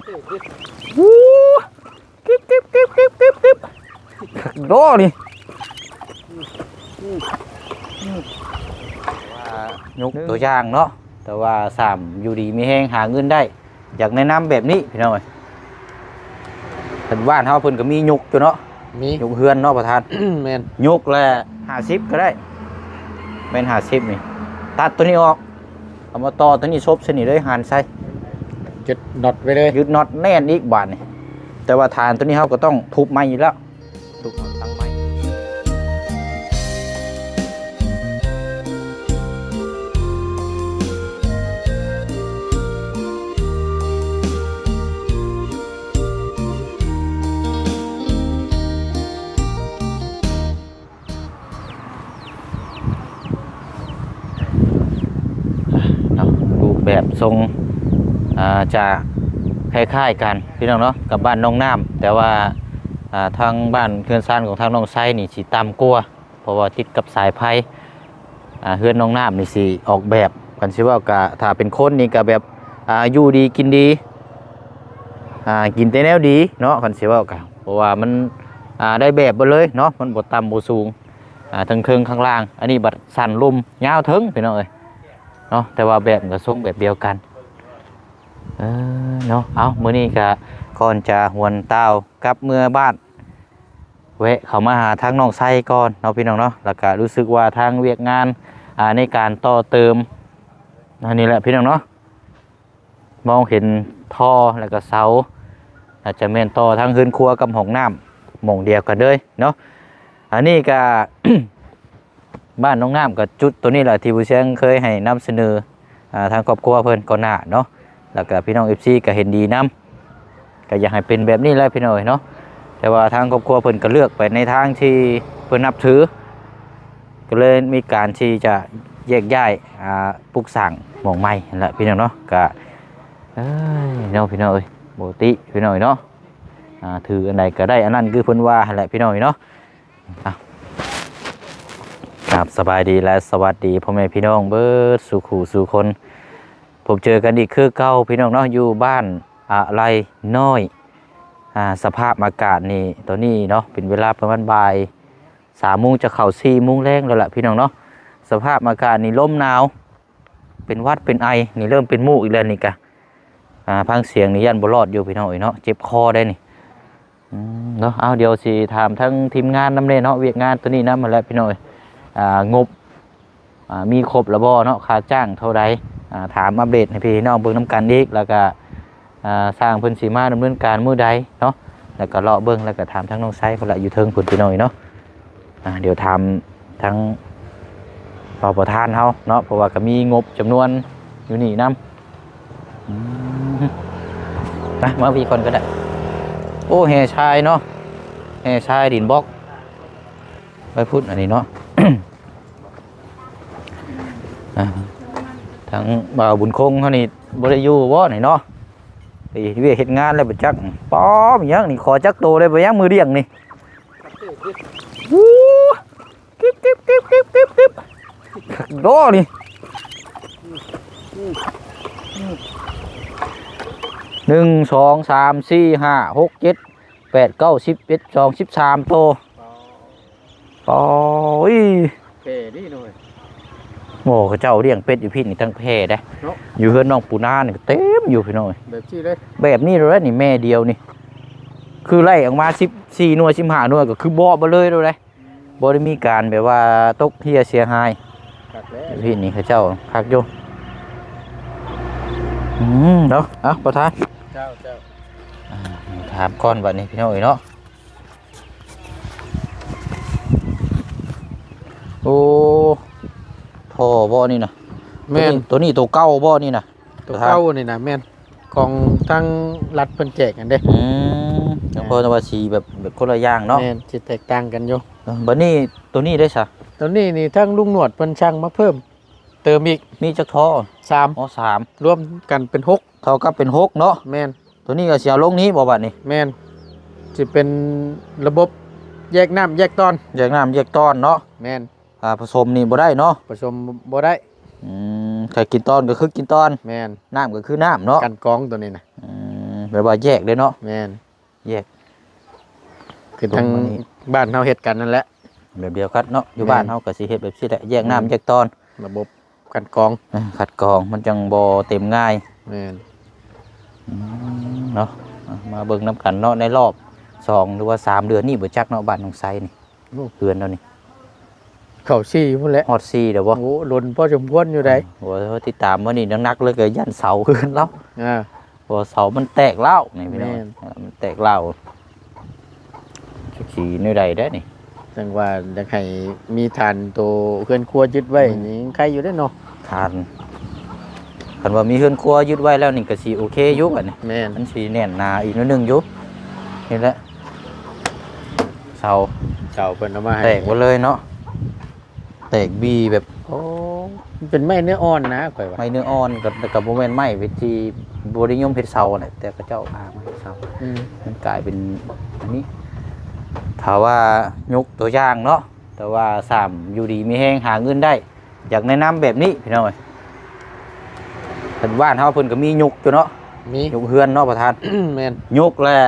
ໂອ້ ກິບ ກິບ ກິບ ກິບ ກິບ ກິບ ຄັກດອກນີ້ ວ່າຍົກຕົວຢ່າງເນາະ ແຕ່ວ່າສາມຢູ່ດີມີແຮງ ຫາເງິນໄດ້ ຢາກແນະນຳແບບນີ້ພີ່ນ້ອງເອີຍ. ເພິ່ນ ບ້ານເຮົາເພິ່ນກໍມີຍົກຢູ່ເນາະ ມີຍົກເຮືອນເນາະປະທານ. ແມ່ນ ຍົກລະຫ້າສິບກໍໄດ້ ແມ່ນຫ້າສິບນີ້ ຕັດຕົວນີ້ອອກ ເອົາມາຕໍ່ຕົວນີ້ ສົບໃສ່ນີ້ເລີຍ ຫັນໃສ່ ຍຶດນັອດໄວ້ເລີຍ ຍຶດນັອດແໜ້ນອີກບາດນີ້. ແຕ່ວ່າຖານຕົວນີ້ເຮົາກໍຕ້ອງທຸບໃໝ່ຢູ່ແລ້ວ ທຸບເອົາຕັ້ງໃໝ່. ເນາະ ຮູບແບບຊົງ ອ່າ ຈະຄ້າຍໆກັນພີ່ນ້ອງເນາະ ກັບບ້ານໜອງນ້ຳ ແຕ່ວ່າ ອ່າ ທາງບ້ານເຮືອນຊານຂອງທາງນ້ອງໄຊນີ້ຊິຕ່ຳກວ່າ ເພາະວ່າຕິດກັບສາຍໄຟ. ອ່າ ເຮືອນໜອງນ້ຳນີ້ຊິອອກແບບ ຄັນຊິເວົ້າກະ ຖ້າເປັນຄົນນີ້ກະແບບ ອ່າ ຢູ່ດີກິນດີ ອ່າ ກິນແຕ່ແນວດີເນາະ ຄັນຊິເວົ້າກະ ເພາະວ່າມັນ ອ່າ ໄດ້ແບບເບິດເລີຍເນາະ ມັນບໍ່ຕ່ຳບໍ່ສູງ ອ່າ ເທິງໆຂ້າງລ່າງ. ອັນນີ້ບັດສັ້ນລຸ່ມຍາວເທິງພີ່ນ້ອງເອີຍເນາະ ແຕ່ວ່າແບບມັນກະຊົງແບບດຽວກັນ. ເອີ ເນາະ ເອົ້າ ມື້ນີ້ກະກ່ອນຈະຫວນຕ່າວກັບເມືອບ້ານ ແວະເຂົ້າມາຫາທາງນ້ອງໄຊກ່ອນເນາະພີ່ນ້ອງເນາະ ແລ້ວກະຮູ້ສຶກວ່າທາງວຽກງານ ອ່າ ໃນການຕໍ່ເຕີມ ອັນນີ້ແຫຼະພີ່ນ້ອງເນາະ ມອງເຫັນທໍ່ ແລ້ວກະເສົາ ອາດຈະແມ່ນຕໍ່ທາງເຮືອນຄົວກັບຫ້ອງນ້ຳໝ່ອງດຽວກັນເລີຍເນາະ. ອັນນີ້ກະ ບ້ານໜອງນ້ຳ ກໍຈຸດໂຕນີ້ແຫຼະທີ່ຜູ້ຊຽງເຄີຍໃຫ້ນຳສະເໜີ ອ່າ ທາງຄອບຄົວເພິ່ນກ່ອນໜ້າເນາະ ແລ້ວກໍພີ່ນ້ອງເອັຟຊີກໍເຫັນດີນຳ ກໍຢາກໃຫ້ເປັນແບບນີ້ແຫຼະພີ່ນ້ອງເອີຍເນາະ. ແຕ່ວ່າທາງຄອບຄົວເພິ່ນກໍເລືອກໄປໃນທາງທີ່ເພິ່ນນັບຖື ກໍເລີຍມີການທີ່ຈະແຍກຍ້າຍ ອ່າ ປຸກສ້າງໝ່ອງໃໝ່ຫັ້ນແຫຼະພີ່ນ້ອງເນາະ. ກໍ ເອີຍ ເນາະພີ່ນ້ອງເອີຍ ບໍ່ຕິພີ່ນ້ອງເອີຍເນາະ ອ່າ ຖືອັນໃດກໍໄດ້ອັນນັ້ນ ຄືເພິ່ນວ່າຫັ້ນແຫຼະພີ່ນ້ອງເອີຍເນາະ. ອ່ະ ກາບສະບາຍດີ ແລະ ສະຫວັດດີພໍ່ແມ່ພີ່ນ້ອງເບິດສູ່ຄູ່ສູ່ຄົນ ພົບເຈີກັນອີກຄືເກົ່າພີ່ນ້ອງເນາະ ຢູ່ບ້ານອາໄລນ້ອຍ. ອ່າ ສະພາບອາກາດນີ້ ຕອນນີ້ເນາະ ເປັນເວລາປະມານບ່າຍສາມໂມງ ຈະເຂົ້າສີ່ໂມງແລງແລ້ວລະພີ່ນ້ອງເນາະ. ສະພາບອາກາດນີ້ລົມໜາວ ເປັນຫວັດເປັນໄອ ນີ້ເລີ່ມເປັນມູກອີກແລ້ວນີ້ກະ ອ່າ ຟັງສຽງນີ້ຢ້ານບໍ່ລອດຢູ່ພີ່ນ້ອງເອີຍເນາະ ເຈັບຄໍໄດ໋ນີ້. ອືມ ເນາະ ເອົາ ດຽວຊິຖາມທາງທີມງານນຳແດ່ເນາະ ວຽກງານໂຕນີ້ນຳຫັ້ນແຫຼະພີ່ນ້ອງເອີຍ ອ່າ ງົບ ອ່າ ມີຄົບແລ້ວບໍ່ເນາະ ຄ່າຈ້າງເທົ່າໃດ ອ່າ ຖາມອັບເດດໃຫ້ພີ່ນ້ອງເບິ່ງນຳກັນອີກ ແລ້ວກະ ອ່າ ຊ່າງເພິ່ນຊິມາດຳເນີນການມື້ໃດເນາະ ແລ້ວກະເລາະເບິ່ງ ແລ້ວກະຖາມທາງນ້ອງໄຊພຸ້ນລະ ຢູ່ເທິງພຸ້ນພີ່ນ້ອງເອີຍເນາະ. ອ່າ ດຽວຖາມທາງ ເປົ່າປະທານເຮົາເນາະ ເພາະວ່າກໍມີງົບຈຳນວນຢູ່ນີ້ນຳ. ອືມ ໄປ ມາພີ້ກ່ອນກໍໄດ້. ໂອ້ ແຮ່ຊາຍເນາະ ແຮ່ຊາຍດິນບລັອກ ໄປພຸ້ນ ອັນນີ້ເນາະ. ອ່າ ທາງບ່າວບຸນຄົງເຮົານີ້ບໍ່ໄດ້ຢູ່ບໍ່ນີ້ເນາະ ໄປເຮັດວຽກເຮັດງານແລ້ວໄປຈັກ ປ້ອມຫຍັງນີ້ ຂໍຈັກໂຕໄດ້ບໍ່ຫຍັງມື້ລ້ຽງນີ້. ໂອ້ ກິບ ກິບ ກິບ ກິບ ກິບ ກິບ ຄັກດອກນີ້. ໜຶ່ງ ສອງ ສາມ ສີ່ ຫ້າ ຫົກ ເຈັດ ແປດ ເກົ້າ ສິບ ສິບເອັດ ສິບສອງ ສິບສາມໂຕ. ອໍ ໂອ້ຍ ແຜ່ນີ້ໜ່ອຍ. ໂອ້ ເຂົາເຈົ້າລ້ຽງເປັດຢູ່ພີ້ນີ້ຕັ້ງແຜ່ເດ້ເນາະ ຢູ່ເຮືອນນ້ອງປູນານີ້ກໍເຕັມຢູ່ພີ່ນ້ອງເອີຍ ແບບຊີ້ເດ້ ແບບນີ້ໂລດນີ້ ແມ່ດຽວນີ້ ຄືໄລ່ອອກມາສິບສີ່ໜ່ວຍ ສິບຫ້າໜ່ວຍ ກໍຄືເບາະເບິດເລີຍໂລດເດ້. ບໍ່ໄດ້ມີການແບບວ່າຕົກເຮ່ຍເສຍຫາຍ. ຄັກແລ້ວ ຢູ່ພີ້ນີ້ເຂົາເຈົ້າຄັກຢູ່. ອືມ ເນາະ ເອົາ ປະທານ ເຈົ້າ ເຈົ້າ ອ່າ ຖາມກ່ອນບັດນີ້ພີ່ນ້ອງເອີຍເນາະ. ໂອ້ ທໍ່ບໍ່ນີ້ນະ? ແມ່ນ ໂຕນີ້ ໂຕນີ້ໂຕເກົ່າບໍ່ນີ້ນະ? ໂຕເກົ່ານີ້ນະ ແມ່ນ ຂອງທາງລັດເພິ່ນແຈກຫັ້ນເດ້. ອືມ ຍັງພໍແຕ່ວ່າສີແບບ ແບບຄົນລະຢ່າງເນາະ. ແມ່ນ ຊິແຕກຕ່າງກັນຢູ່. ເອີ ບັດນີ້ໂຕນີ້ເດ້ຊະ? ໂຕນີ້ນີ້ທາງລຸງໜວດເພິ່ນສັ່ງມາເພີ່ມເຕີມອີກ. ມີຈັກທໍ່? ສາມ. ອໍ ສາມ ລວມກັນເປັນຫົກ ເທົ່າກັບເປັນຫົກເນາະ. ແມ່ນ ໂຕນີ້ກໍຊິເອົາລົງນີ້ບໍ່ບັດນີ້? ແມ່ນ ຊິເປັນລະບົບແຍກນ້ຳແຍກຕອນ. ແຍກນ້ຳແຍກຕອນເນາະ. ແມ່ນ ອ່າ ປະສົມນີ້ບໍ່ໄດ້ເນາະ? ປະສົມບໍ່ໄດ້. ອືມ ຖ້າກິນຕອນກໍຄືກິນຕອນ. ແມ່ນ ນ້ຳກໍຄືນ້ຳເນາະ ກັນກອງໂຕນີ້ນະ. ອືມ ແບບວ່າແຍກເດ້ເນາະ ແມ່ນ ແຍກ ຄືທາງບ້ານເຮົາເຮັດກັນນັ້ນແຫຼະ ແບບດຽວກັນເນາະ ຢູ່ ແມ່ນ ບ້ານເຮົາກໍຊິເຮັດແບບຊີ້ແຫຼະ ແຍກນ້ຳ ແມ່ນ ແຍກຕອນ ລະບົບຄັດກອງ ເອີ ຄັດກອງ ມັນຈັ່ງບໍ່ເຕັມງ່າຍ ແມ່ນ ອືມ ເນາະ ມາເບິ່ງນຳກັນເນາະ ໃນລອບສອງ ຫຼືວ່າສາມເດືອນນີ້ບໍ່ຈັກເນາະ ບ້ານໜອງໄຊນີ້ ໂອ້ ເຮືອນລາວນີ້ ເຂົ້າສີ່ພຸ້ນແຫຼະ ຮອດສີ່ແລ້ວບໍ່? ໂອ້ ດົນພໍສົມຄວນຢູ່ໃດ໋ ໂອ້ ຕິດຕາມມື້ນີ້ໜັກໆເລີຍ ກໍຢ້ານເສົາເຮືອນລາວ ອ່າ ເພາະວ່າເສົາມັນແຕກລ້າວນີ້ພີ່ນ້ອງ ແມ່ນ ເອີ ມັນແຕກລ້າວ ຈັກຊິແນວໃດເດ້ນີ້ ຈັ່ງວ່າຢາກໃຫ້ມີຖານໂຕເຮືອນຄົວຍຶດໄວ້ ອືມ ນີ້ຍັງໄຄຢູ່ເດ້ເນາະ ຖານ ຄັນວ່າມີເຮືອນຄົວຍຶດໄວ້ແລ້ວນີ້ກໍຊິໂອເຄຢູ່ບັດນີ້ ແມ່ນ ມັນຊິແໜ້ນໜາອີກໜ້ອຍໜຶ່ງຢູ່ ນີ້ແຫຼະ ເສົາ ເສົາເພິ່ນເອົາມາໃຫ້ ແຕກໝົດເລີຍເນາະ ແຕກບີແບບ ໂອ້ ມັນເປັນໄມ້ເນື້ອອ່ອນນະ ຂ້ອຍວ່າ ໄມ້ເນື້ອອ່ອນ ກໍ ກໍບໍ່ແມ່ນໄມ້ທີ່ບໍ່ນິຍົມເຮັດເສົາແຫຼະ ແຕ່ເຂົາເຈົ້າຫາມາເຮັດເສົາ ອືມ ມັນກາຍເປັນອັນນີ້ ຖ້າວ່າຍົກຕົວຢ່າງເນາະ ແຕ່ວ່າສາມຢູ່ດີມີແຮງ ຫາເງິນໄດ້ ຢາກແນະນຳແບບນີ້ພີ່ນ້ອງເອີຍ ເພິ່ນ ບ້ານເຮົາເພິ່ນກໍມີຍົກຢູ່ເນາະ ມີ ຍົກເຮືອນເນາະປະທານ ແມ່ນ ຍົກແລ້ວ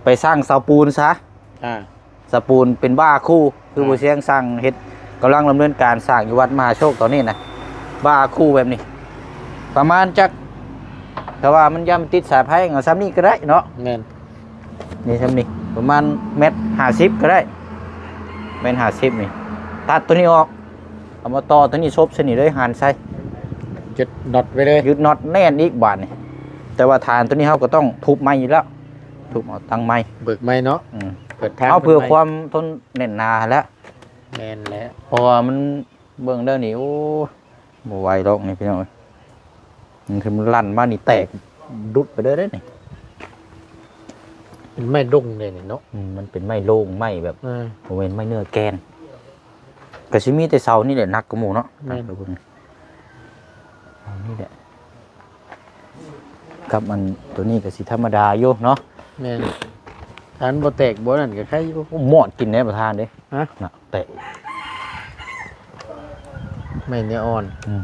ໄປສ້າງເສົາປູນຊະ ອ່າ ສະປູນເປັນບ້າຄູ່ ຄື ອ່າ ຜູ້ຊຽງສ້າງເຮັດ ກຳລັງດຳເນີນການສ້າງຢູ່ວັດມະຫາໂຊກຕອນນີ້ນະ ບ້າຄູ່ແບບນີ້ ປະມານຈັກ ຖ້າວ່າມັນຢ້ານຕິດສາຍໄຟ ເອົາຊ່ຳນີ້ກໍໄດ້ເນາະ ແມ່ນ ນີ້ຊ່ຳນີ້ ປະມານແມັດຫ້າສິບກໍໄດ້ ແມັດຫ້າສິບນີ້ ຕັດໂຕນີ້ອອກ ເອົາມາຕໍ່ໂຕນີ້ ສົບໃສ່ນີ້ເລີຍ ຫັນໃສ່ ຍຶດນັອດໄວ້ເລີຍ ຍຶດນັອດແໜ້ນອີກບາດນີ້ ແຕ່ວ່າຖານໂຕນີ້ເຮົາກໍຕ້ອງທຸບໃໝ່ຢູ່ແລ້ວ ທຸບເອົາຕັ້ງໃໝ່ ເບີກໃໝ່ເນາະ ອືມ ເປີດທາງ ເອົາເພື່ອຄວາມທົນແໜ້ນໜາຫັ້ນແຫຼະ ແມ່ນແຫຼະ ເພາະວ່າມັນ ເບິ່ງເດີນີ້ ໂອ້ ບໍ່ໄຫວດອກນີ້ພີ່ນ້ອງເອີຍ ມັນຄືມັນລັ່ນມານີ້ແຕກດຸດໄປເລີຍເດ້ນີ້ ເປັນໄມ້ດົງເດ້ນີ້ເນາະ ອືມ ມັນເປັນໄມ້ໂລງ ໄມ້ແບບ ເອີ ບໍ່ແມ່ນໄມ້ເນື້ອແກ່ນ ກໍຊິມີແຕ່ເສົານີ້ແຫຼະໜັກກວ່າໝູ່ເນາະ ແມ່ນ ເອົານີ້ແຫຼະ ກັບອັນໂຕນີ້ກໍຊິທຳມະດາຢູ່ເນາະ ແມ່ນ ຄັນບໍ່ແຕກບໍ່ນັ້ນກໍໄຄຢູ່ ໂອ້ ມອດກິນແດ່ປະທານເດ້ ຮະ ນະ ແຕະ ໄມ້ເນື້ອອ່ອນ ອືມ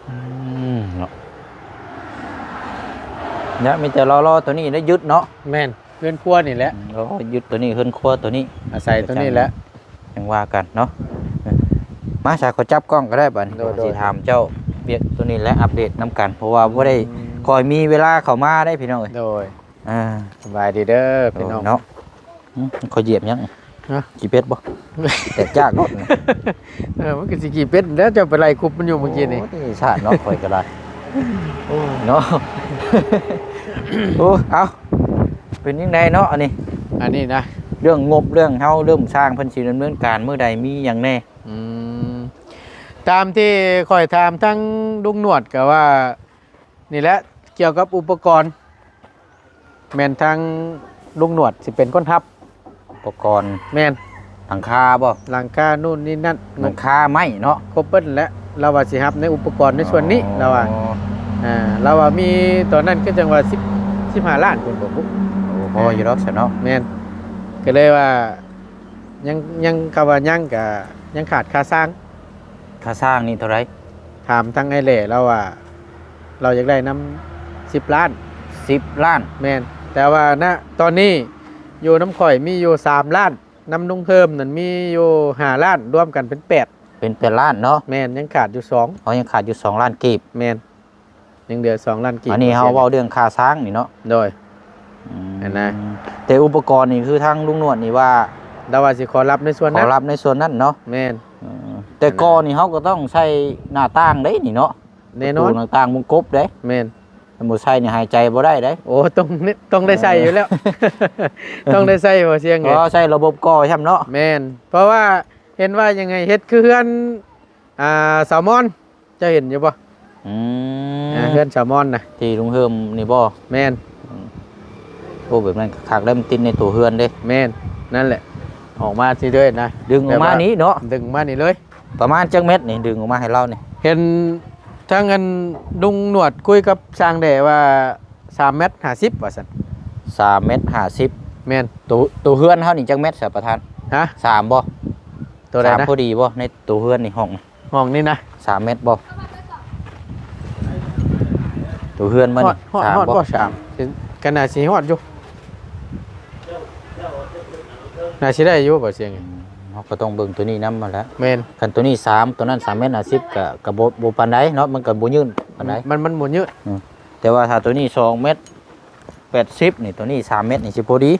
ອືມ ເນາະ ນະ ມີແຕ່ລໍໆໂຕນີ້ໄດ້ຍຶດເນາະ ແມ່ນ ເຮືອນຄົວນີ້ແຫຼະ ອືມ ລໍຍຶດໂຕນີ້ ເຮືອນຄົວໂຕນີ້ ອາໄສໂຕນີ້ແຫຼະ ຈັ່ງວ່າກັນເນາະ ມາ ສາ ຂໍຈັບກ້ອງກໍໄດ້ບັດນີ້ ໂດຍໆ ຊິຖາມເຈົ້າວຽກໂຕນີ້ແຫຼະ ອັບເດດນຳກັນ ເພາະວ່າບໍ່ໄດ້ ອືມ ຄ່ອຍມີເວລາເຂົ້າມາໄດ້ພີ່ນ້ອງເອີຍ ໂດຍ ອ່າ ສະບາຍດີເດີພີ່ນ້ອງເນາະ ຫຶ ຂ້ອຍຢຽບຫຍັງ ຮະ ຂີ້ເປັດບໍ່? ແຕກຈາກເນາະ ເອີ ມັນກໍຊິຂີ້ເປັດແລ້ວ ເຈົ້າໄປໄລ່ຄຸບມັນຢູ່ເມື່ອກີ້ນີ້ ໂອ້ຍ ສາດເນາະ ຂ້ອຍກໍໄດ້ ໂອ້ຍ ເນາະ ໂອ້ ເອົ້າ ເປັນຈັ່ງໃດເນາະ ອັນນີ້ ອັນນີ້ນະ ເລື່ອງງົບ ເລື່ອງເຮົາເລີ່ມສ້າງ ເພິ່ນຊິດຳເນີນການມື້ໃດ ມີຫຍັງແດ່? ອືມ ຕາມທີ່ຂ້ອຍຖາມທາງລຸງໜວດກໍວ່າ ນີ້ແຫຼະ ກ່ຽວກັບອຸປະກອນ ແມ່ນທາງລຸງໜວດຊິເປັນຄົນຮັບ ອຸປະກອນ ແມ່ນ ຫຼັງຄາບໍ່? ຫຼັງຄາໂນ່ນນີ້ນັ້ນ ຫຼັງຄາໄມ້ເນາະ ຄົບເບິດແຫຼະ ລາວວ່າຊິຮັບໃນອຸປະກອນໃນສ່ວນນີ້ ອໍ ລາວວ່າ ອ່າ ລາວວ່າມີຕອນນັ້ນຄືຈັ່ງວ່າສິບ ສິບຫ້າລ້ານພຸ້ນບໍ່? ໂອ້ ພໍຢູ່ດອກຊັ້ນເນາະ ແມ່ນ ກໍເລີຍວ່າຍັງ ຍັງ ຄຳວ່າຍັງກະຍັງຂາດຄ່າສ້າງ ຄ່າສ້າງນີ້ເທົ່າໃດ? ຖາມທາງອ້າຍແຫຼ້ ລາວວ່າລາວຢາກໄດ້ນຳສິບລ້ານ ສິບລ້ານ ແມ່ນ ແຕ່ວ່ານະຕອນນີ້ຢູ່ນຳຂ້ອຍມີຢູ່ສາມລ້ານ ນຳລຸງເຮີມນັ້ນມີຢູ່ຫ້າລ້ານ ລວມກັນເປັນແປດ ເປັນແປດລ້ານເນາະ ແມ່ນ ຍັງຂາດຢູ່ສອງ ອໍ ຍັງຂາດຢູ່ສອງລ້ານກີບ ແມ່ນ ຍັງເຫຼືອສອງລ້ານກີບ ອັນນີ້ເຮົາເວົ້າເລື່ອງຄ່າສ້າງນີ້ເນາະ ໂດຍ ອືມ ຫັ້ນນະ ແຕ່ອຸປະກອນນີ້ຄືທາງລຸງນວດນີ້ວ່າ ລາວວ່າຊິຂໍຮັບໃນສ່ວນນັ້ນ ຂໍຮັບໃນສ່ວນນັ້ນເນາະ ແມ່ນ ເອີ ແຕ່ກໍ່ນີ້ເຮົາກໍຕ້ອງໃສ່ໜ້າຕ່າງເດ້ນີ້ເນາະ ແນ່ນອນ ປະຕູໜ້າຕ່າງວົງກົບເດ້ ແມ່ນ ຄັນບໍ່ໃສ່ນີ້ຫາຍໃຈບໍ່ໄດ້ເດ້ ໂອ້ ຕ້ອງ ຕ້ອງໄດ້ໃສ່ຢູ່ແລ້ວ ເອີ ຕ້ອງໄດ້ໃສ່ບໍ່ ສຽງເອີຍ ອໍ ໃສ່ລະບົບກໍ່ຊ້ຳເນາະ ແມ່ນ ເພາະວ່າເຫັນວ່າຍັງໃຫ້ເຮັດຄືເຮືອນ ອ່າ ສາວມອນ ເຈົ້າເຫັນຢູ່ບໍ່? ອືມ ອ່າ ເຮືອນສາວມອນນະ ທີ່ລຸງເຮີມນີ້ບໍ່? ແມ່ນ ອືມ ໂອ້ ແບບນັ້ນກໍຄັກແລ້ວ ມັນຕິດໃນຕົວເຮືອນເດ້ ແມ່ນ ນັ້ນແຫຼະ ອອກມາຊິເດີນະ ດຶງອອກມານີ້ເນາະ ແບບວ່າດຶງມານີ້ເລີຍ ປະມານຈັກແມັດນີ້ ດຶງອອກມາໃຫ້ລາວນີ້? ເຫັນທາງອັນລຸງໜວດຄຸຍກັບຊ່າງແດ່ວ່າ ສາມແມັດຫ້າສິບວ່າຊັ້ນ ສາມແມັດຫ້າສິບ ແມ່ນ ໂຕ ໂຕເຮືອນເຮົານີ້ຈັກແມັດຊະປະທານ? ຮະ? ສາມບໍ່? ໂຕໃດນະ? ສາມພໍດີບໍ່ ໃນໂຕເຮືອນນີ້ ຫ້ອງ ຫ້ອງນີ້ນະ ສາມແມັດບໍ່? ໂຕເຮືອນມັນ ຮອດ ຮອດ ຮອດບໍ່ ບໍ່ ສາມ ກໍໜ້າຊິຮອດຢູ່ ໜ້າຊິໄດ້ຢູ່ບໍ່ ສຽງ? ອືມ ເຮົາກໍຕ້ອງເບິ່ງໂຕນີ້ນຳຫັ້ນແຫຼະ. ແມ່ນ ຄັນໂຕນີ້ສາມ ໂຕນັ້ນສາມແມັດຫ້າສິບ ກໍ ກໍບໍ່ ບໍ່ປານໃດເນາະ ມັນກໍບໍ່ຍືນປານໃດ ມັນ ມັນບໍ່ຍືນ. ອືມ ແຕ່ວ່າຖ້າໂຕນີ້ສອງແມັດແປດສິບນີ້ ໂຕນີ້ສາມແມັດນີ້ຊິພໍດີ.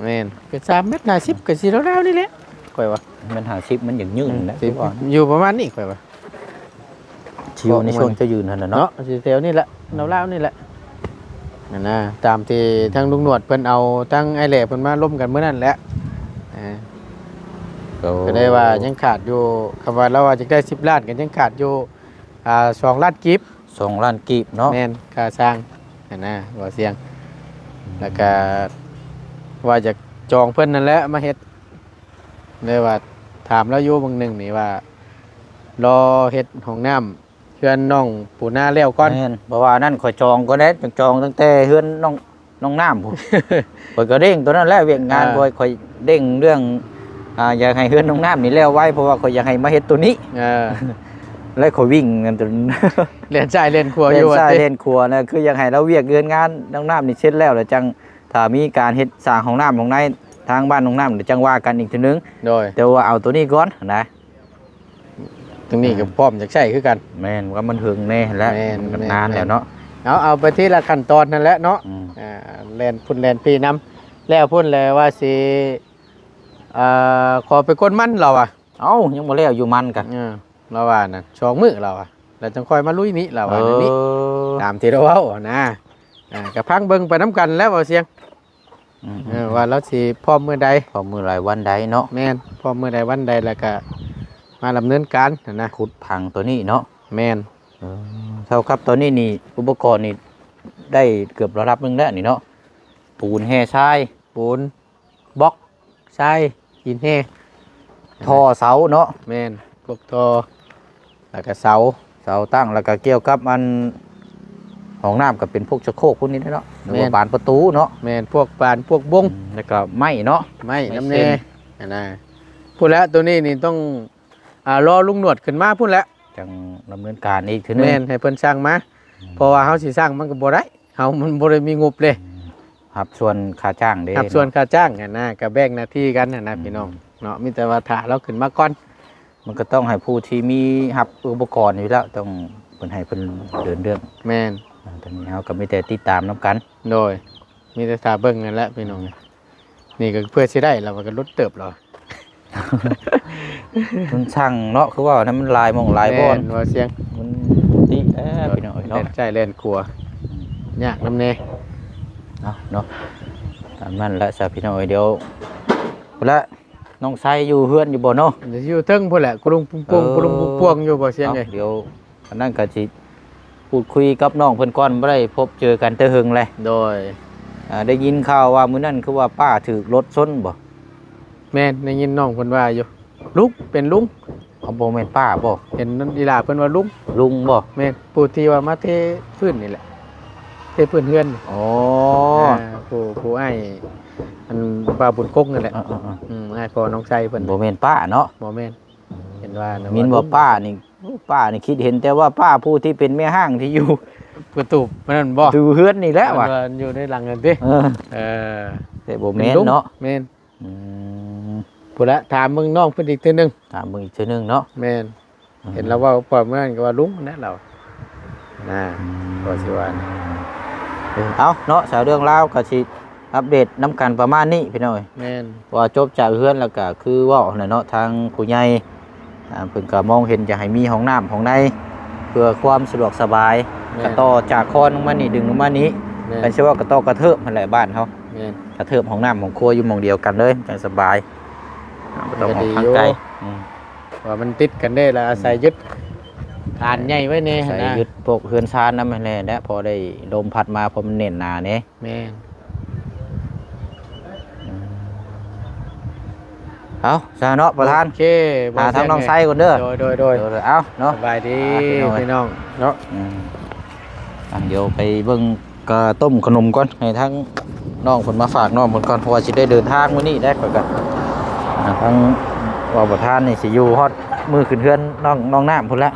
ແມ່ນ ກໍສາມແມັດຫ້າສິບ ກໍຊິລາວໆນີ້ແຫຼະ ຂ້ອຍວ່າ ແມັດຫ້າສິບ ມັນຢາກຍືນນະ ອືມ ຊິຢູ່ປະມານນີ້ ຂ້ອຍວ່າ ຊິຢູ່ໃນຊ່ວງຈະຍືນຫັ້ນນະເນາະ ເນາະ ຊິແຖວນີ້ແຫຼະ ລາວໆນີ້ແຫຼະ ຫັ້ນນະ ຕາມທີ່ທາງລຸງໜວດເພິ່ນເອົາ ທາງອ້າຍແຫຼເພິ່ນມາລົມກັນມື້ນັ້ນແຫຼະ. ເອີ ໂອ້ ກໍໄດ້ວ່າຍັງຂາດຢູ່ ຄຳວ່າລາວວ່າຢາກໄດ້ສິບລ້ານ ກໍຍັງຂາດຢູ່ ອ່າ ສອງລ້ານກີບ ສອງລ້ານກີບເນາະ. ແມ່ນ ຄ່າສ້າງຫັ້ນນະ ບໍ່ສຽງ ອືມ ແລ້ວກະວ່າຈະຈອງເພິ່ນນັ້ນແຫຼະມາເຮັດ ເລີຍວ່າຖາມລາວຢູ່ມື້ໜຶ່ງນີ້ວ່າ ລໍເຮັດຫ້ອງນ້ຳເຮືອນນ້ອງປູນາແລ້ວກ່ອນ. ແມ່ນ ເພາະວ່າອັນນັ້ນຂ້ອຍຈອງກ່ອນແລ້ວ ຈອງຕັ້ງແຕ່ເຮືອນນ້ອງ ນ້ອງນ້ຳພຸ້ນ ຂ້ອຍກໍເລັ່ງໂຕນັ້ນແຫຼະ ວຽກງານ ເອີ ຂ້ອຍ ຂ້ອຍເລັ່ງເລື່ອງ ອ່າ ຢາກໃຫ້ເຮືອນນ້ອງນ້ຳນີ້ແລ້ວໄວ ເພາະວ່າຂ້ອຍຢາກໃຫ້ມາເຮັດໂຕນີ້. ເອີ ແລ້ວຂ້ອຍວິ່ງກັນຈົນ ແລ່ນຊ້າຍແລ່ນຂວາຢູ່ ແລ່ນຊ້າຍແລ່ນຂວານະ ຄືຢາກໃຫ້ລາວວຽກເຮືອນງານນ້ອງນ້ຳນີ້ເສັດແລ້ວ ແລ້ວຈັ່ງ ຖ້າມີການເຮັດສ້າງຫ້ອງນ້ຳຫ້ອງໃນທາງບ້ານນ້ອງນ້ຳ ແລ້ວຈັ່ງວ່າກັນອີກເທື່ອໜຶ່ງ. ໂດຍ ແຕ່ວ່າເອົາໂຕນີ້ກ່ອນນະ. ຕົງນີ້ກໍ ອ່າ ພ້ອມຢາກໃຊ້ຄືກັນ. ແມ່ນ ວ່າມັນເຖິງແນ່ແລ້ວ ແມ່ນ ມັນກໍນານແລ້ວເນາະ. ເອົາ ເອົາໄປທີລະຂັ້ນຕອນຫັ້ນແຫຼະເນາະ. ອືມ ອ່າ ແລ່ນພຸ້ນແລ່ນພີ້ນຳ ແລ້ວພຸ້ນແລ້ວວ່າຊິ ເອີ ຂໍໄປກົນມັນລາວວ່າ. ເອົ້າ ຍັງບໍ່ແລ້ວຢູ່ມັນກະ. ເອີ ລາວວ່ານັ້ນ ສອງມື້ລາວວ່າ ແລ້ວຈັ່ງຄ່ອຍມາລຸຍນີ້ລາວວ່າ. ເອີ ແນວນີ້ ຕາມທີ່ລາວເວົ້ານະ. ອ່າ ກໍຟັງເບິ່ງໄປນຳກັນແຫຼະ ບໍ່ສຽງ. ອືມ ເອີ ວ່າລາວຊິພ້ອມມື້ໃດ ພ້ອມມື້ໃດວັນໃດເນາະ. ແມ່ນ ພ້ອມມື້ໃດວັນໃດ ແລ້ວກະມາດຳເນີນການຫັ້ນນະ ຂຸດຝັງໂຕນີ້ເນາະ. ແມ່ນ ເອີ ເທົ່າກັບຕອນນີ້ນີ້ ອຸປະກອນນີ້ໄດ້ເກືອບລະດັບໜຶ່ງແລ້ວນີ້ເນາະ ປູນແຮ່ຊາຍ ປູນ ບລັອກ ຊາຍ ຫີນແຮ່ ທໍ່ເສົາເນາະ. ແມ່ນ ພວກທໍ່ ແລ້ວກະເສົາ ເສົາຕັ້ງ ແລ້ວກະກ່ຽວກັບອັນຫ້ອງນ້ຳກໍເປັນພວກຊະໂຄກພວກນີ້ເນາະ ຫຼືວ່າ ແມ່ນ ບານປະຕູເນາະ. ແມ່ນ ພວກບານພວກບົງ ອືມ ແລ້ວກະໄມ້ເນາະ ໄມ້ ໄມ້ນຳແດ່ ເສັ້ນຫັ້ນນະ. ພຸ້ນແຫຼະ ໂຕນີ້ນີ້ຕ້ອງ ອ່າ ລໍລຸງໜວດຂຶ້ນມາພຸ້ນແຫຼະ ຈັ່ງດຳເນີນການອີກເທື່ອໜຶ່ງ. ແມ່ນ ໃຫ້ເພິ່ນສັ່ງມາ ອືມ ເພາະວ່າເຮົາຊິສ້າງມັນກໍບໍ່ໄດ້ ເຮົາມັນບໍ່ໄດ້ມີງົບເດ້. ອືມ ຮັບສ່ວນຄ່າຈ້າງເດ້ ຮັບສ່ວນ ເນາະ ຄ່າຈ້າງຫັ້ນນະ ກໍແບ່ງໜ້າທີ່ກັນຫັ້ນນະ ອືມ ພີ່ນ້ອງເນາະ. ມີແຕ່ວ່າຖ້າລາວຂຶ້ນມາກ່ອນ ມັນກໍຕ້ອງໃຫ້ຜູ້ທີ່ມີຮັບອຸປະກອນຢູ່ແລ້ວ ຕ້ອງເພິ່ນໃຫ້ເພິ່ນເດີນເລື່ອງ. ແມ່ນ ອ່າ ຕອນນີ້ເຮົາກໍມີແຕ່ຕິດຕາມນຳກັນ. ໂດຍ ມີແຕ່ຖ້າເບິ່ງນັ້ນແຫຼະ ພີ່ນ້ອງ. ອືມ ນີ້ກໍເພື່ອຊິໄດ້ລະວ່າ ກໍຫຼຸດເຕີບລະ ມັນຊ່າງເນາະ ຄືວ່ານັ້ນ ມັນຫຼາຍໝ່ອງຫຼາຍບ່ອນ. ແມ່ນ ວ່າສຽງ ມັນຕິແທ້ພີ່ນ້ອງເອີຍເນາະ ແລ່ນຊ້າຍແລ່ນຂວາ ອືມ ຍາກນຳແດ່. ເອົາເນາະ ຕາມນັ້ນແຫຼະຊະພີ່ນ້ອງເອີຍ. ດຽວພຸ້ນລະ ນ້ອງໄຊຢູ່ເຮືອນຢູ່ບໍ່ເນາະ? ດຽວຢູ່ເທິງພຸ້ນແຫຼະ ກຸລຸງປຸງປົງ ເອີ ກຸລຸງປຸງປົງຢູ່ ບໍ່ສຽງເອີຍ. ດຽວ ອັນນັ້ນກໍຊິພູດຄຸຍກັບນ້ອງເພິ່ນກ່ອນ ບໍ່ໄດ້ພົບເຈີກັນແຕ່ເຫິງແຫຼະ. ໂດຍ ອ່າ ໄດ້ຍິນຂ່າວວ່າມື້ນັ້ນຄືວ່າປ້າຖືກລົດຊົນບໍ່? ແມ່ນ ໄດ້ຍິນນ້ອງເພິ່ນວ່າຢູ່ ລຸງ ເປັນລຸງ. ເອົາ ບໍ່ແມ່ນປ້າບໍ່? ເຫັນອີຫຼ້າເພິ່ນວ່າລຸງ. ລຸງບໍ່? ແມ່ນ ຜູ້ທີ່ວ່າມາເທພື້ນນີ້ແຫຼະ ເທພື້ນເຮືອນ. ອໍ ອ່າ ຜູ້ ຜູ້ອ້າຍ ອັນ ບ່າວບຸນກົງນັ້ນແຫຼະ. ເອີໆໆ ອືມ ອ້າຍພໍ່ນ້ອງໄຊເພິ່ນ. ບໍ່ແມ່ນປ້າເນາະ? ບໍ່ແມ່ນ. ເຫັນວ່າ ຍິນວ່າປ້ານີ້ ປ້ານີ້ຄິດເຫັນແຕ່ວ່າປ້າຜູ້ທີ່ເປັນແມ່ຮ້າງທີ່ຢູ່ປະຕູນັ້ນບໍ່? ປະຕູເຮືອນນີ້ແຫຼະວ່າ ຢູ່ໃນຫຼັງນັ້ນຕິ. ເອີ ເອີ ແຕ່ບໍ່ແມ່ນເນາະ. ແມ່ນ ອືມ ພຸ້ນລະ ຖາມເບິ່ງນ້ອງເພິ່ນອີກເທື່ອໜຶ່ງ ຖາມເບິ່ງອີກເທື່ອໜຶ່ງເນາະ. ແມ່ນ ອືມ ເຫັນລາວເວົ້າ ເພາະມື້ນັ້ນກໍວ່າລຸງນັ້ນແຫຼະລາວ ນະ ອືມ ກໍຊິວ່າ. ເອີ ເອົາເນາະ ສາວເລື່ອງລາວກໍຊິອັບເດດນຳກັນປະມານນີ້ພີ່ນ້ອງເອີຍ. ແມ່ນ ວ່າຈົບຈາກເຮືອນແລ້ວກໍຄືເວົ້າຫັ້ນແຫຼະເນາະ ທາງຜູ້ໃຫຍ່ ອ່າ ເພິ່ນກໍມອງເຫັນຈະໃຫ້ມີຫ້ອງນ້ຳຫ້ອງໃນ ເພື່ອຄວາມສະດວກສະບາຍ. ແມ່ນ ກໍຕໍ່ຈາກຄອນລົງມານີ້ ດຶງລົງມານີ້. ແມ່ນ ຄັນຊິເວົ້າກໍຕໍ່ກະເທີບຫັ້ນແຫຼະ ບ້ານເຮົາ. ແມ່ນ ກະເທີບຫ້ອງນ້ຳຫ້ອງຄົວຢູ່ໝ່ອງດຽວກັນເລີຍ ຈັ່ງສະບາຍ ບໍ່ຕ້ອງອອກທາງໄກ. ອືມ ວ່າມັນຕິດກັນເດ້ ລະອາໄສ ອືມ ຍຶດຖານໃຫຍ່ໄວ້ແນ່ ອາໄສ ນະ ຍຶດພວກເຮືອນຊານນຳຫັ້ນແຫຼະ ພໍໄດ້ລົມພັດມາ ພໍມັນແໜ້ນໜາແນ່. ແມ່ນ ອືມ ເອົາຊະເນາະປະທານ. ໂອເຄ ຫາທາງນ້ອງໄຊກ່ອນເດີ. ໂດຍ ໂດຍ ໂດຍ ໂດຍ ເອົາເນາະ ສະບາຍດີ ອ່າ ພີ່ນ້ອງ ພີ່ນ້ອງເນາະ. ອືມ ອ່ະ ດຽວໄປເບິ່ງກະຕົ້ມຂະໜົມກ່ອນ ໃຫ້ທາງນ້ອງເພິ່ນມາຝາກນ້ອງເພິ່ນກ່ອນ ເພາະວ່າຊິໄດ້ເດີນທາງມື້ນີ້ໄດ໋ ຂ້ອຍກະ ອ່າ ທາງວ່າປະທານນີ້ຊິຢູ່ຮອດມື້ຂຶ້ນເຮືອນນ້ອງ ນ້ອງນ້ຳພຸ້ນແຫຼະ.